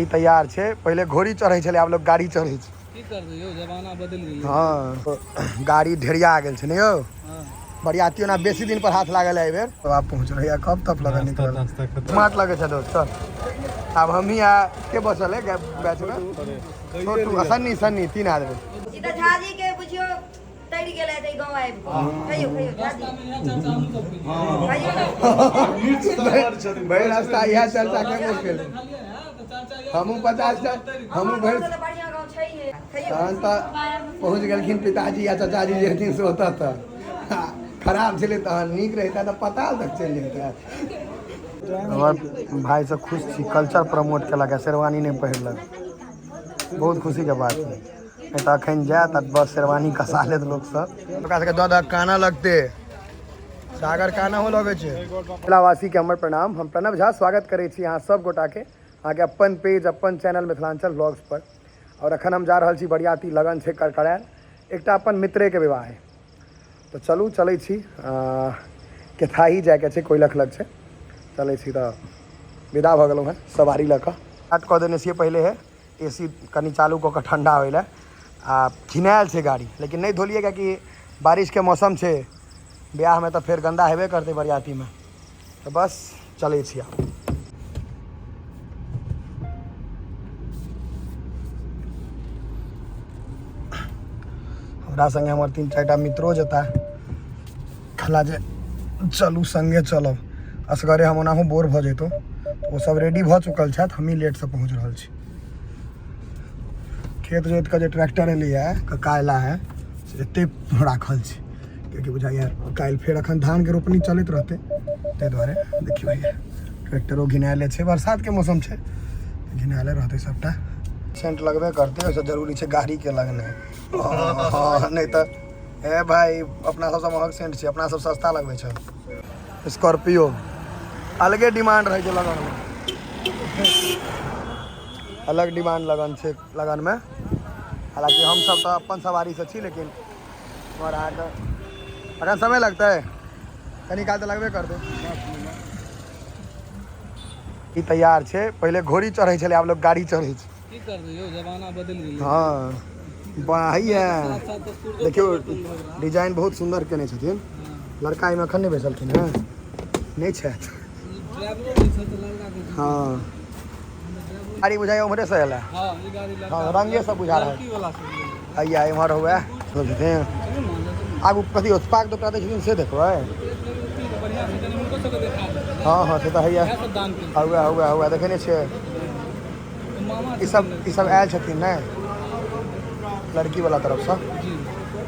ई तैयार छै। पहिले घोड़ी चढ़ै छलै, आब लोग गाड़ी चढ़ै छै। की करबै यौ, जमाना बदलि गेलै। हँ, गाड़ी ढेरिया गेल छै ने यौ। बरियाती ओना बेसी दिन पर हाथ लागल है एहिबेर। तो आब पहुँच रही है, कब तक लगन निकलल स्मार्ट लगे छै दोस्त। चल आब हमही आ के बचल है बैच में, छोटू आ सन्नी, सन्नी तीन आदमी। ई तऽ झाजी के बुझियो तैर गेलै तऽ गाँव आबि कऽ खइयो खइयो झाजी खइयो ने। भरि रास्ता इएह चर्चा के मुश्किल। हमहूँ 50 हमहूँ भरि तऽ बढ़िआँ गाँव छैहे, खइयो। तहन तऽ पहुँच गेलखिन पिताजी आ चाचाजी जे हेथिन से ओतऽ। तऽ खराब छलै तहन, नीक रहिता तऽ पताल तक चलि जैता। हमर भाइ सब खुश छी, कल्चर प्रमोट केलक, शेरवानी नहि पहिरलक, बहुत खुशीके बात है। नहि तऽ अखन जायत आ बस शेरवानी कसा लेत लोकसब। ओकरा सबके दऽ दऽ कानऽ लगतै, सागर कानहो लगै छै। मिथिलावासीके हमर प्रणाम, हम प्रणव झा स्वागत करै छी अहाँ सब गोटाके अहाँके अपन पेज अपन चैनल मिथिलांचल व्लॉग्स पर। और अखन हम जा रहल छी बरियाती लगन छै करकरायल, एकटा अपन मित्रेके विवाह है, तऽ चलू चलै छी। केथाही जायके छै, कोइलख लग छै, चलै छी। तऽ विदा भऽ गेलहुँ हेँ सवारी लऽ कऽ। स्टार्ट कऽ देने छियै पहिले हे, ए सी कनि चालू कऽ कऽ ठण्डा होइ लए। आ घिनायल छै गाड़ी, लेकिन नहि धोलियै कियाकि बारिशके मौसम छै, बियाहमे तऽ फेर गन्दा हेबे करतै बरियातीमे। तऽ बस चलै छी आब। हमरा संगे हमर तीन चारिटा मित्रो जेता, कहला जे चलू संगे चलब, असगरे हम ओनाहु बोर भऽ जैतहुँ। ओ सब रेडी भऽ चुकल छथि, हमही लेटसँ पहुँच रहल छी। खेत जोति कऽ जे ट्रैक्टर एलैए कक्का एला है, से एते राखल छै कियाकि बुझाइए काल्हि फेर अखन धानके रोपनी चलैत रहतै, ताहि दुआरे। देखियौ भैया, ट्रैक्टरो घिनायले छै, बरसातके मौसम छै, घिनायले रहतै सबटा। सेंट लगबे करतै, ओहिसँ जरूरी छै गाड़ीके लगनाइ। हँ, नहि तऽ ए भाई अपना सबसँ महग सेंट छै, अपना सब सस्ता लगबै छै। स्कॉर्पियो अलगे डिमांड रहै छै लगनमे, अलग डिमांड लगन छै लगनमे। हालाँकि हमसब तऽ अपन सवारीसँ छी, लेकिन हमर अहाँके अखन समय लगतै, कनी काल तऽ लगबे करतै। ई तैयार छै। पहिले घोड़ी चढ़ै छलै, आब लोग गाड़ी चढ़ै छै। की करबै यौ, जमाना बदलि गेलै। हँ, हैया देखियौ, डिजाइन बहुत सुन्दर केने छथिन। लड़का एहिमे एखन नहि बैसलखिन हेँ, नहि छथि। हँ, गाड़ी बुझाइए उम्हरेसँ एल है। हँ, रंगे सब बुझा रहल हैया। एम्हर हुए छथिन आगू, कथी पाक दोपटा दै छथिन से देखबै। हँ हँ, से तऽ हैया हुए हुए हुए, देखै नहि छियै। ई सब आयल छथिन ने लड़की वाला तरफसँ।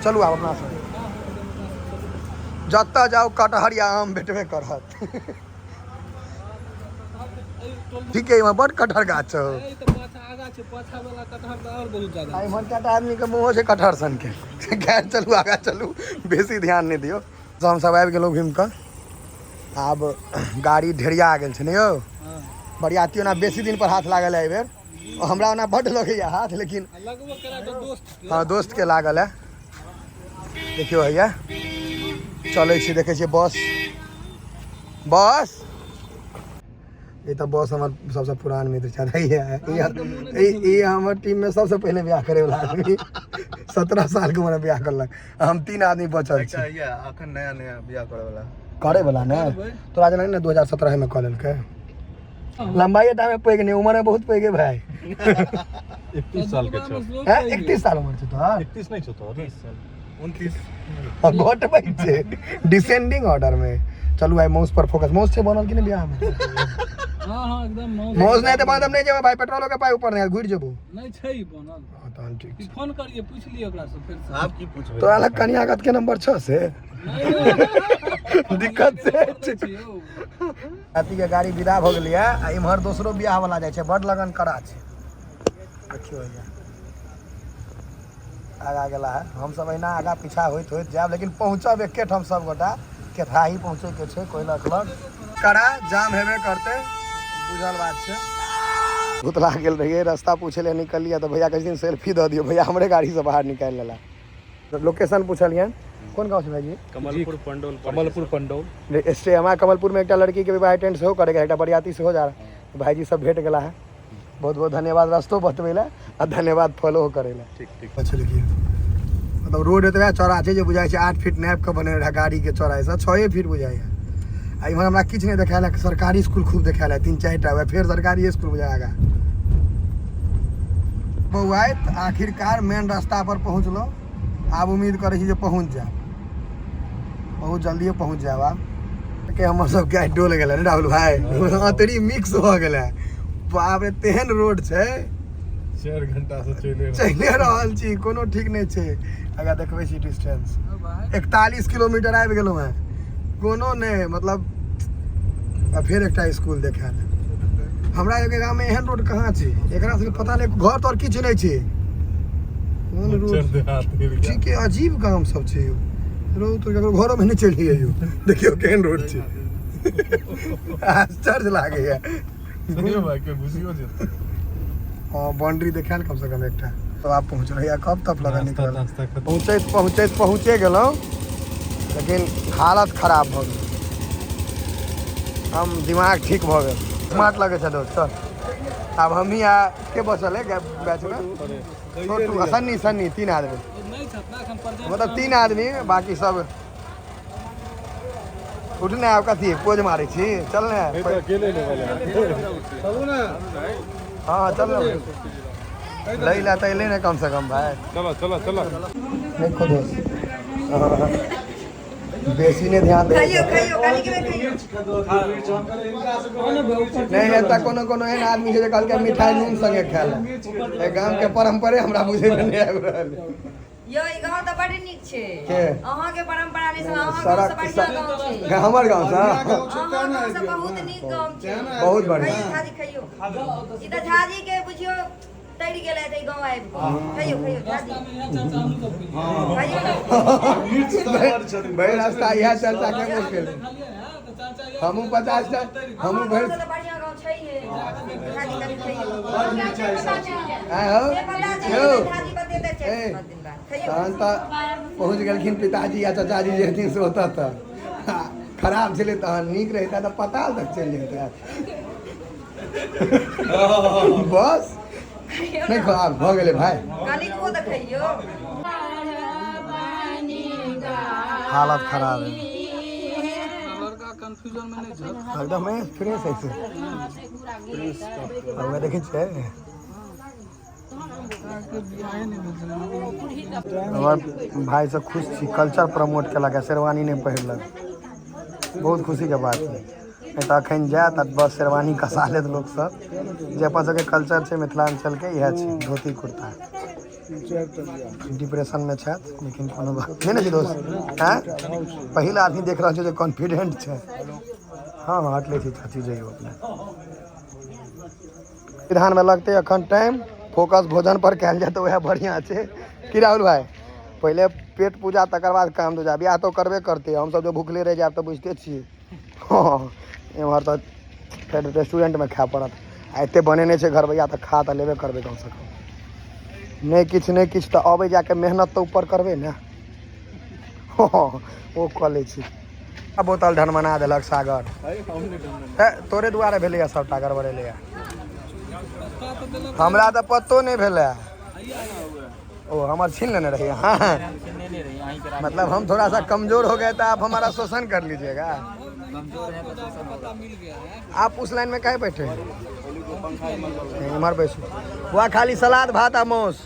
चलू आब अपना सब जतऽ जाउ कटहर या आम भेटबे करत। ठीक है, इमहर बड कटहर गाछ छौ। आ इमहर कएटा आदमी के मुँहो छै कटहर सन के। खैर चलू आगाँ चलू, बेसी ध्यान नहि दियौ। हमसब आबि गेलहुँ घुमि कऽ, आब गाड़ी ढेरिया गेल छै ने यौ। बरियाती ओना बेसी दिन पर हाथ लागल है एहिबेर। हमरा ओना बड्ड लगैया हाथ, लेकिन हँ, दोस्त के लागल है। देखियौ हैया चलै छी, देखै छियै बस बस। ई तऽ बस हमर सबसँ पुरान मित्र छथि। ई हमर टीम में सबसँ पहिले बियाह करे वाला आदमी, 17 साल के उम्र में बियाह करलक। हम तीन आदमी बचल छी। अखन नया नया बियाह करे वाला। करे वाला ने तोरा जेना ने 2017 में कऽ लेलकै। लंबाई टा में पैघ नहीं, उम्र में बहुत पैघ है भाई। 31 साल के छौ। हैं, 31 साल उम्र छै तोहर? 31 नहीं छौ तोहर? 30 साल, 29। घटबै छै डिसेंडिंग ऑर्डर में। चलू आइ मौस पर फोकस। मौस छै बनल कि नहि बियाह में? हँ हँ, एकदम मौस। मौस नहि तऽ बनल नहि जेबै भाई, पेट्रोलो के पाई ऊपर नहि, घुरि जेबो। नहि छै बनल। हँ, तहन ठीक छै। फोन करिए, पूछि लिअ ओकरा से फेर से। आब की पूछबै? तोरा लग कनियागत के नंबर छौ से दिक्कत से छै। अथी के गाड़ी विदा भऽ गेलैए आ इम्हर दोसरो बियाह वाला जाइ छै, बड लगन कड़ा छै। देखियौ हैया आगा गेला है। हमसब अहिना आगा पीछा होइत होइत जायब, लेकिन पहुँचब एके ठाम सब गोटा। केथाही पहुँचे के छै, कोइलख लग। कड़ा जाम हेबे करतै, बुझल बात छै। भुतला गेल रहियै, रास्ता पूछे लए निकललियै तऽ भैया कहै छथिन सेल्फी दऽ दियौ। भैया हमरे गाड़ीसँ बाहर निकालि लेला। लोकेशन पूछलियनि, कोन गाँव छै भाईजी? कमलपुर पंडौल, कमलपुर पंडौल। स्टे। हमरा कमलपुर में एकटा लड़की के विवाह अटेंड सेहो करेके, एकटा बरियाती सेहो जा रहा। भाईजी सब भेट गेला है। बहुत बहुत धन्यवाद रस्तो बतबै लए आ धन्यवाद फॉलो करै लए। ठीक ठीक। अच्छा, देखिए, मतलब रोड एतबा चौड़ा छै जे बुझाइ छै 8 फीट नापि कऽ बनेने रहै गाड़ीके चौड़ाइसँ, 6 फीट बुझाइए। आ इम्हर हमरा किछु नहि देखायल है, सरकारी स्कूल खूब देखायल है, 3-4 टा, वएह फेर सरकारी स्कूल बुझाय आगाँ। बौआइत आखिरकार मेन रास्ता पर पहुँचलहुँ। आब उम्मीद करै छी जे पहुँच जायब, बहुत जल्दिए पहुँच जायब। आब के हमर सबके आइ डोल गेलै ने राहुल भाई, अतरी मिक्स भऽ गेलै। बाप रे, तेहन रोड छै। 4 घंटा से चलि चलिए रहल छी, कोनो ठीक नहि छै। अगर देखबै छी डिस्टेंस 41 किलोमीटर आबि गेलहुँ हेँ, कोनो नहि मतलब। आ फेर एकटा स्कूल देखायल। हमरा सबके गाममे एहन रोड कहाँ छै? एकरा सबके पता नहि, घर तर किछु नहि छै। कोन रोड ठीक है, अजीब गाम सब छै यौ। रोड तो ककरो घरोमे नहि चलि जइयौ, देखियौ केहन रोड छै, आश्चर्य लागैया। घुसियो जेतै। हाँ, बाउंड्री देखायल कम से कम एकटा। तो आप पहुँच रही कब तक लगा निकल नास्ता खत्म। पहुँचैत पहुँचैत पहुँचे गेलहुँ, लेकिन हालत खराब भऽ गेल। हम दिमाग ठीक भऽ गेल। स्मार्ट लगै छै दोस्त। चल, आब हमही आ के बचल है बैचमे, छोटू आ सन्नी। सन्नी, 3 आदमी। नहि छथि ने एखन पर्याप्त। मतलब 3 आदमी, बाकी सब उठने। आब कथी पोज मारै छी? चल ने। अकेले लेवल है। हाँ, चल ने, लै ला तऽ एलै ने कम से कम भाई। चलो चलो चलो। नहीं खो दोस्त, बेसी नहि ध्यान दे। खइयो खइयो, कनिक में खइयो। नहीं, एतऽ कोनो कोनो एहन आदमी छै जे कहलकै मिठाई नून संगे खाय लए। एहि गाम के परम्परे हमरा बुझै मे नहि आबि रहल है। यौ, ई गाँव तऽ बड नीक छै। के? अहाँके परम्परा नहि, अहाँ गाँव से सड़क बढ़िया गाँव छै। हमर गाँव सँ अहाँ गाँव से बहुत नीक गाँव छै। बहुत बढ़िया। खइयो झाजी, खइयो। ई तऽ झाजी के बुझियो तैर गेलै तऽ ई गाँव आबि कऽ। खइयो खइयो झाजी। रास्तामे इएह चर्चा हमहूँ सब केलियै। खइयो ने। भरि रास्ता इएह चर्चा के मुश्किल। खालियै हँ तऽ चर्चा इएह। हमहूँ 50 टा हमहूँ अहाँ भरि गाँव से तऽ बढ़िया गाँव छै हे। झाजी, कनि खइयो। आँय हौ से पता छै। यौ। झाजी बतेतै ए। 4-5 दिन बाद। खइयो। तहन तऽ पहुँच गेलखिन पिताजी आ चाचाजी जे हेथिन से ओतऽ। तऽ खराब छलै तहन, नीक रहिता तऽ पताल तक चलि जैता। बस। खइयो नहि ने। खो, आब भऽ गेलै भाय। कनिकबो तऽ खइयो। हालत खराब है। लड़का कंफ्यूजन में नहि छथि। एकदम फ्रेश है से। हमे देखै छियै। बियाहे नहि भेल छलै। हमर भाई से खुश छी, कल्चर प्रमोट केलक है, शेरवानी नहि पहिरलक। बहुत खुशीके बात है। नहि तऽ एखन जायत आ बस शेरवानी कसा लेत लोकसब। जे अपन सबके कल्चर छै मिथिलाञ्चलके, इएह छै धोती कुर्ता। डिप्रेशनमे छथि, लेकिन कोनो बात नहि ने छै दोस्त। आँय, पहिल आदमी देख रहल छै जे कॉन्फिडेंट छै। हाँ हाँ, हटले छी चाची, जइयौ अपने। विधानमे लगतै एखन टाइम, फोकस भोजन पर कयल जाय तऽ वएह बढ़िआँ छै। की राहुल भाई, पहिले पेट पूजा तकर बाद काम दूजा। बियाह तऽ करबे करतै, हमसब जो भूखले रहि जायब तऽ बुझिते छियै। हँ, एम्हर तऽ फेर रेस्टोरेंटमे खाय पड़त। आ एते बनेने छै घरबैया तऽ खा तऽ लेबे करबै कमसँ कम। नहि किछु नहि किछु तऽ अबै जाके मेहनत तऽ ऊपर करबै ने। हँ, ओ कऽ लै छी। आ बोतल ढनमना देलक सागर। हे, तोरे दुआरे भेलैया सबटा गड़बड़ेलैया। पता तऽ देलक। हमरा तऽ पतो नहि भेलै। ओ हमर छीन लेने रही। हाँ, मतलब हम थोड़ा सा कमजोर हो गए तो आप हमारा शोषण कर लीजिएगा। पता मिल गया है। आप उस लाइन में काहे बैठे हैं? नहीं, इम्हर बैसू। वहाँ खाली सलाद भात आ मांस।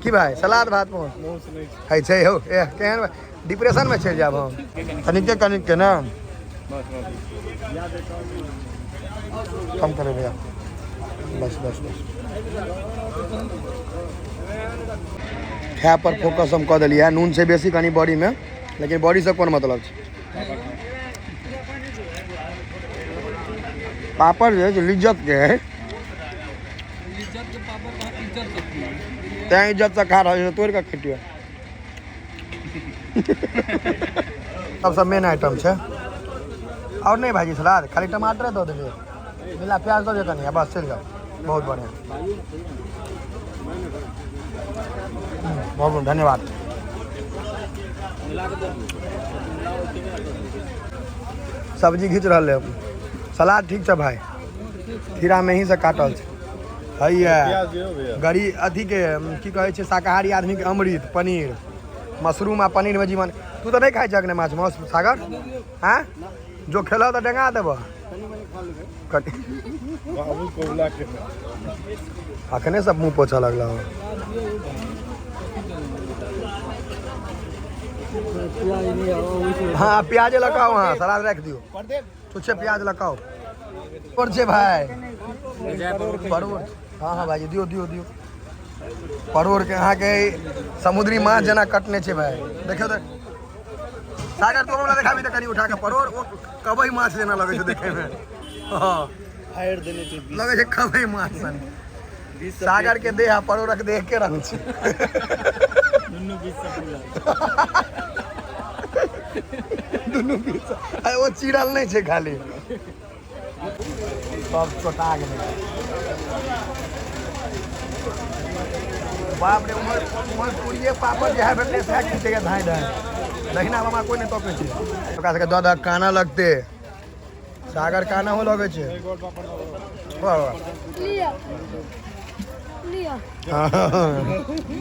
की भाई, सलाद भात मांस है छै हौ? ए केहन डिप्रेशन में चलि जायब हम। कनिके कनिके ने कम करे भैया। बस बस बस। खाय पर फोकस हम कऽ देलियै। नून छै बेसी कनि बॉडीमे, लेकिन बॉडीसँ कोन मतलब छै? पापड़ जे है से लिज्जत के है। इज्जत के पापड़ कहाँ इज्जत सकती है। तैं इज्जतसँ खा रहल छै, तोड़ि कऽ खैतियै। सबसँ मेन आइटम छै। आओर नहि भाजी सलाद, खाली टमाटरे दऽ देलियै, मिला प्याज दऽ दियौ कनि आ बस, चलि जाउ। बहुत बढ़िआँ, बहुत बहुत धन्यवाद। सब्जी घीच रहल है। सलाद ठीक छै भाई। खीरा मेही से काटल छै। हैया प्याज दियौ भैया। गरीब अथीके की कहै छै, शाकाहारी आदमीके अमृत पनीर, मशरूम आ पनीरमे जीवन। तू तऽ नहि खाइ छह ने माछ मांस सागर? हाँ, जो खेलह तऽ डेंगा देबह। कनि बाबू कौला के अखने सब मुँह पोछऽ लगल। हाँ प्याजे लगाओ, हाँ सलाद रख दियो, छुच्छे प्याज लगाओ। परोड़ छै भाई, परोड़। हाँ हाँ भाई दियो दियो दियो। परोड़ के अहाँके समुद्री माछ जेना कटने छै भाई, देखियौ तऽ। सागर तोरो वाला देखाबी तऽ कनि उठा के परोड़, ओ कबई माछ जेना लगै छै देखै मे। हाँ लगै छै कबई माछ सन। सागर के देह आ परोड़क देह के रंग छै। दुनू बीच आ ओ चिरल नहि छै, खाली सब चोटा गेलै। बाप रे, उम्हर उम्हर पूरिये पापड़ जे है भेटलै सएह खींचैया धाँइ धाँइ। दहिना बामा कोइ नहि तकै छै। ओकरा सबके दऽ दऽ कानऽ लगतै। सागर कानहो लगै छै। वाह वाह। लिअ लिअ।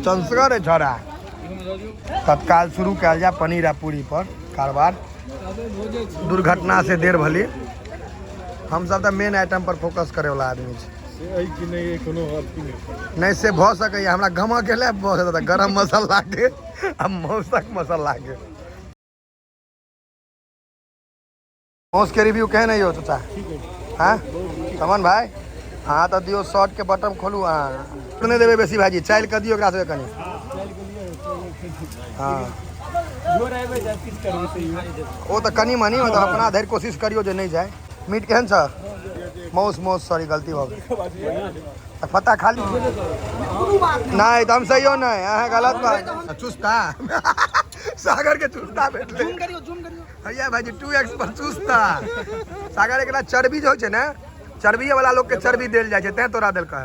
चंसगर है छोड़ा। तत्काल शुरू कयल जाय पनीर आ पूरी पर कारबार। दुर्घटना से देर भली, हमसब तऽ मेन आइटम पर फोकस करे वाला आदमी छी। से अइ कि नहि कोनो अथी नहि। नहि से भऽ सकैया, हमरा गमक गेलै भऽ सकैया गरम मसाला के आ मौसक मसाला के। मौस के रिव्यू केहन है यौ चाचा? हाँ चमन भाई, अहाँ तऽ दियौ शर्ट के बटन खोलू। अहाँ नहि देबै बेसी भाईजी, चालि कऽ दियौ ओकरा सबके कनि। हाँ ओ तऽ कनि मनि मतलब अपना धरि कोशिश करियौ जे नहि जाय। मीट केहन छ? मौस मौस सॉरी गलती भऽ गेल। तऽ फत्ता खाली नहि तऽ हम सहियो नहि, अहाँ गलत बात। चुस्ता सागर के चुस्ता भेटलै। हैया भाईजी 2x पर चुस्ता। सागर एकरा चर्बी जे होइ छै ने, चर्बीये वाला लोक के चर्बी देल जाइ छै, तें तोरा देलकै।